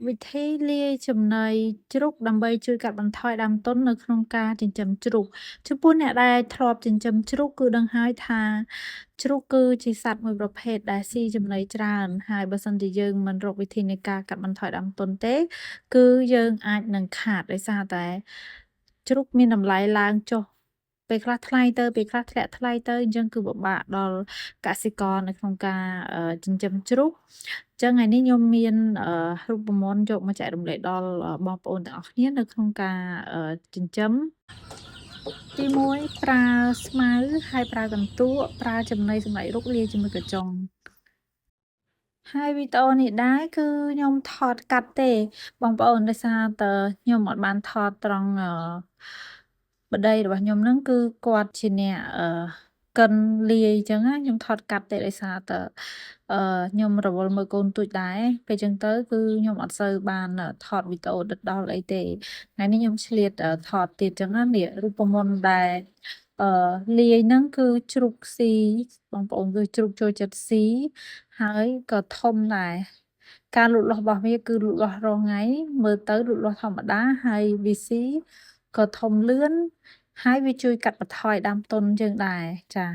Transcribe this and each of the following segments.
វិធីលាយចំណីជ្រូកដើម្បីជួយកាត់បន្ថយដើមទុននៅក្នុងការចិញ្ចឹមជ្រូកចំពោះអ្នកដែលធ្លាប់ចិញ្ចឹមជ្រូកគឺដឹងហើយថាជ្រូកគឺជាសត្វមួយប្រភេទដែលស៊ីចំណីច្រើនហើយបើសិនជាយើងមិនរកវិធីនៃការកាត់បន្ថយដើមទុនទេគឺយើងអាចនឹងខាតដោយសារតែជ្រូកមានតម្លៃឡើងចុះពេលខ្លះថ្លៃទៅពេលខ្លះធ្លាក់ថ្លៃទៅអញ្ចឹងគឺពិបាកដល់កសិករនៅក្នុងការចិញ្ចឹមជ្រូកចឹងថ្ងៃនេះខ្ញុំមានរូបមន្តយកមកចែករំលែកដល់បងប្អូនទាំងអស់គ្នានៅក្នុងការចិញ្ចឹមទី1ប្រើស្មៅហើយប្រើកន្ទក់ប្រើចំណីសម្រេចរូបលាយជាមួយកញ្ចុងហើយវីដេអូនេះដែរគឺខ្ញុំថតកាត់ទេបងប្អូនដោយសារតើខ្ញុំអត់បានថតត្រង់ប្តីរបស់ខ្ញុំហ្នឹងគឺគាត់ជាអ្នកកិនលាយអញ្ចឹងណាខ្ញុំថតកាត់ទេដោយសារតើខ្ញុំរវល់មើលកូនទូចដែរពេលអញ្ចឹងទៅគឺខ្ញុំអត់សូវបានថតវីដេអូដិតដល់អីទេថ្ងៃនេះខ្ញុំឆ្លៀតថតទៀតអញ្ចឹងណានេះរូបមន្តដែលលាយហ្នឹងគឺជ្រូកស៊ីបងប្អូនគឺជ្រូកចូលចិត្តស៊ីហើយក៏ធំដែរការលូតលាស់របស់វាគឺលូតលាស់រាល់ថ្ងៃមើលទៅលូតលាស់ធម្មតាហើយវាស៊ីក៏ធំលឿនហើយវាជួយកាត់បន្ថយដើមទុនយើងដែរចា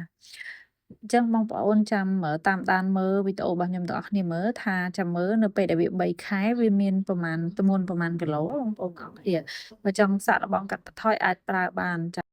អញ្ចឹងបងប្អូនចាំតាមដានមើលវីដេអូរបស់ខ្ញុំទាំងអស់គ្នាមើលថាចាំមើលនៅពេលដែលវា3ខែវាមានប្រមាណទម្ងន់ប្រមាណគីឡូបងប្អូនទាំងអស់គ្នាបើចង់សាកល្បងកាត់បន្ថយអាចប្រើបានចា។